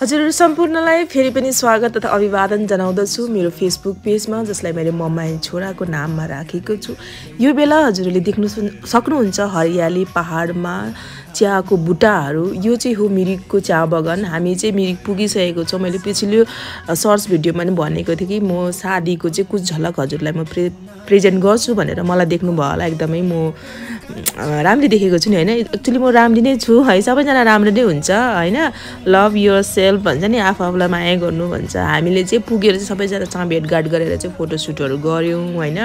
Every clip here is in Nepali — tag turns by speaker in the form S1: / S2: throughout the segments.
S1: हजुर सम्पूर्णलाई फेरि पनि स्वागत तथा अभिवादन जनाउँदछु मेरो फेसबुक पेजमा, जसलाई मैले मम्मा एन्ड छोराको नाममा राखेको छु। यो बेला हजुरले देख्नु सक्नुहुन्छ हरियाली पहाडमा चियाको बुट्टाहरू। यो चाहिँ हो मिरिकको चिया बगान। हामी चाहिँ मिरिक पुगिसकेको छौँ। मैले पछिल्लो सर्ट्स भिडियोमा पनि भनेको थिएँ कि म शादीको चाहिँ कुछ झलक हजुरलाई म प्रेजेन्ट गर्छु भनेर। मलाई देख्नुभयो होला, एकदमै म राम्ररी देखेको छु नि होइन। एक्चुअली म राम्री नै छु है, सबैजना राम्रो नै हुन्छ होइन। लभ योर सेल्फ भन्छ नि, आफूलाई माया गर्नु भन्छ। हामीले चाहिँ पुगेर चाहिँ सबैजनासँग भेटघाट गरेर चाहिँ फोटोसुटहरू गऱ्यौँ होइन,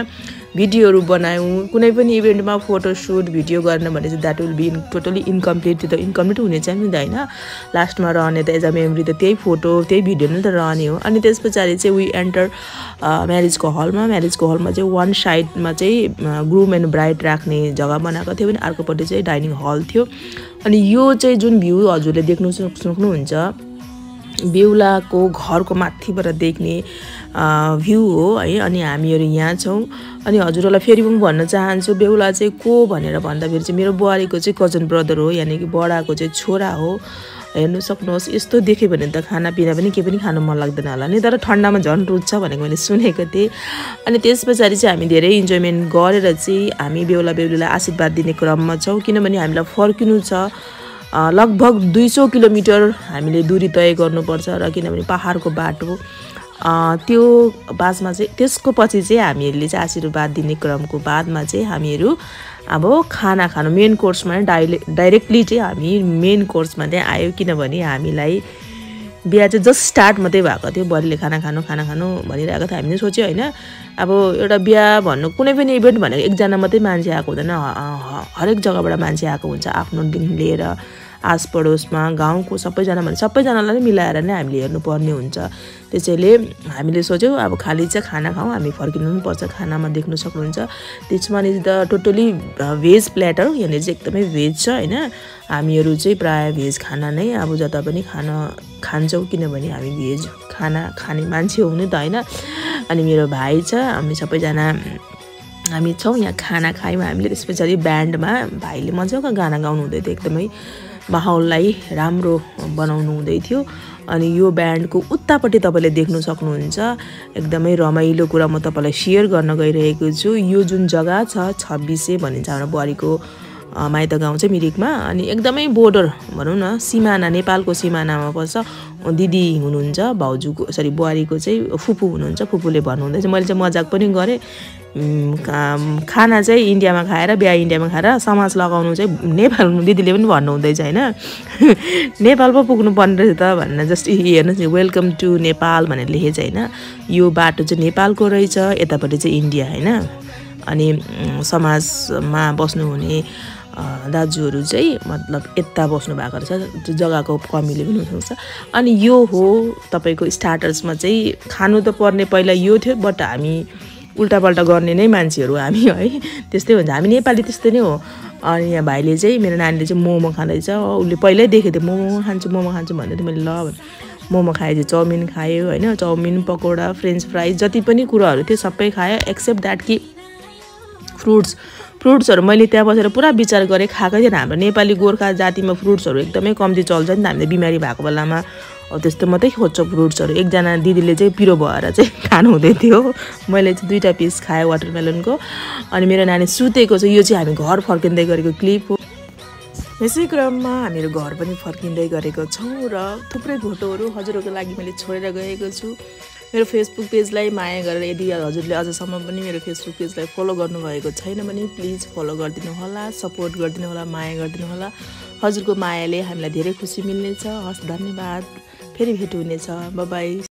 S1: भिडियोहरू बनायौँ। कुनै पनि इभेन्टमा फोटोसुट भिडियो गर्न भने चाहिँ that will be totally incomplete. त्यो त इन्कम्प्लिट हुने चाहिँ नि त होइन, लास्टमा रहने त एज अ मेमोरी त त्यही फोटो त्यही भिडियो नै त रहने हो। अनि त्यस पछाडि चाहिँ वी एन्टर म्यारेजको हलमा। म्यारेजको हलमा चाहिँ वान साइडमा चाहिँ ग्रुम एन्ड ब्राइड राख्ने जग्गा बनाएको थियो भने अर्कोपट्टि चाहिँ डाइनिङ हल थियो। अनि यो चाहिँ जुन भ्यू हजुरले देख्नु सक्नुहुन्छ, बेहुलाको घरको माथिबाट देख्ने भ्यू हो है। अनि हामीहरू यहाँ छौँ। अनि हजुरहरूलाई फेरि पनि भन्न चाहन्छु, बेहुला चाहिँ को भनेर भन्दाखेरि चाहिँ मेरो बुहारीको चाहिँ कजन ब्रदर हो, यानि कि बडाको चाहिँ छोरा हो। हेर्नु सक्नुहोस्, यस्तो देख्यो भने त खानापिना पनि केही पनि खानु मन लाग्दैन होला नि, तर ठन्डामा झन् रुच्छ भनेको मैले सुनेको थिएँ। अनि त्यस पछाडि चाहिँ हामी धेरै इन्जोयमेन्ट गरेर चाहिँ हामी बेहुला बेहुलीलाई आशीर्वाद दिने क्रममा छौँ, किनभने हामीलाई फर्किनु छ। लगभग 200 किलोमिटर हामीले दूरी तय गर्नुपर्छ र किनभने पहाडको बाटो त्यो बासमा चाहिँ त्यसको पछि चाहिँ हामीहरूले चाहिँ आशीर्वाद दिने क्रमको बादमा चाहिँ हामीहरू अब खाना खानु मेन कोर्समा डाइरेक्टली चाहिँ हामी मेन कोर्समा चाहिँ आयो, किनभने हामीलाई बिहा चाहिँ जस्ट स्टार्ट मात्रै भएको थियो। बुहारीले खाना खानु भनिरहेको थियो। हामीले सोच्यो होइन, अब एउटा बिहा भन्नु कुनै पनि इभेन्ट भनेको एकजना मात्रै मान्छे आएको हुँदैन, हरेक जग्गाबाट मान्छे आएको हुन्छ आफ्नोदेखि लिएर आसपडोसमा गाउँको सबैजनालाई नै मिलाएर नै हामीले हेर्नुपर्ने हुन्छ। त्यसैले हामीले सोच्यौँ अब खाली चाहिँ खाना खाऊँ, हामी फर्किनु पनि पर्छ। खानामा देख्नु सक्नुहुन्छ त्यसमा is the totally veg platter, यहाँनिर चाहिँ एकदमै भेज छ होइन। हामीहरू चाहिँ प्रायः भेज खाना नै अब जता पनि खान्छौँ, किनभने हामी भेज खाना खाने मान्छे हो नि त होइन। अनि मेरो भाइ छ, हामी सबैजना हामी छौँ यहाँ खाना खायौँ हामीले। त्यस पछाडि ब्यान्डमा भाइले मजाको गाना गाउनु हुँदै थियो, एकदमै माहौललाई राम्रो बनाउनु हुँदै थियो। अनि यो ब्यान्डको उतापट्टि तपाईँले देख्नु सक्नुहुन्छ, एकदमै रमाइलो कुरा म तपाईँलाई सेयर गर्न गइरहेको छु। यो जुन जग्गा छ 26 भनिन्छ हाम्रो बुहारीको माइत गाउँ चाहिँ मिरिकमा। अनि एकदमै बोर्डर भनौँ न, सिमाना, नेपालको सिमानामा पर्छ। दिदी हुनुहुन्छ भाउजूको बुहारीको चाहिँ फुपू हुनुहुन्छ, फुपूले भन्नुहुँदैछ। मैले चाहिँ मजाक पनि गरेँ, खाना चाहिँ इन्डियामा खाएर बिहा इन्डियामा खाएर समाज लगाउनु चाहिँ नेपाल, दिदीले पनि भन्नुहुँदैछ होइन। नेपाल पो पुग्नु पर्ने रहेछ त भनेर जस्ट हेर्नुहोस् वेलकम टु नेपाल भनेर लेखेछ होइन। यो बाटो चाहिँ नेपालको रहेछ, यतापट्टि चाहिँ इन्डिया होइन। अनि समाजमा बस्नुहुने दाजुहरू चाहिँ मतलब यता बस्नु भएको रहेछ, त्यो जग्गाको कमीले पनि हुनसक्छ। अनि यो हो तपाईँको स्टार्टर्समा चाहिँ खानु त पर्ने पहिला यो थियो, बट हामी उल्टापल्टा गर्ने नै मान्छेहरू हामी है, त्यस्तै हुन्छ हामी नेपाली, त्यस्तै नै हो। अनि यहाँ भाइले चाहिँ मेरो नानीले चाहिँ मोमो खाँदैछ, उसले पहिल्यै देखेको थियो मोमो खान्छु भन्दै थियो। मैले ल मोमो खाएँ चाहिँ चाउमिन खायो होइन, चाउमिन पकौडा फ्रेन्च फ्राइज जति पनि कुराहरू थियो सबै खायो, एक्सेप्ट द्याट कि फ्रुट्सहरू मैले त्यहाँ बसेर पुरा विचार गरेँ, खाएकै थिएन। हाम्रो नेपाली गोर्खा जातिमा फ्रुट्सहरू एकदमै कम्ती चल्छ नि त, हामीले बिमारी भएको बेलामा त्यस्तो मात्रै खोज्छ फ्रुट्सहरू। एकजना दिदीले चाहिँ पिरो भएर चाहिँ खानु हुँदै थियो, मैले चाहिँ 2टा पिस खाएँ वाटरमेलनको। अनि मेरो नानी सुतेको छ। यो चाहिँ हामी घर फर्किँदै गरेको क्लिप हो। यसै क्रममा हामीहरू घर पनि फर्किँदै गरेको छौँ र थुप्रै फोटोहरू हजुरहरूको लागि मैले छोडेर गएको छु। मेरो फेसबुक पेजलाई माया गरेर यदि हजुरले अझसम्म पनि मेरो फेसबुक पेजलाई फलो गर्नुभएको छैन भने प्लिज फलो गरिदिनु होला, सपोर्ट गरिदिनु होला, माया गरिदिनु होला। हजुरको मायाले हामीलाई धेरै खुसी मिल्नेछ। हस्, धन्यवाद। फेरि भेट हुनेछ। By by.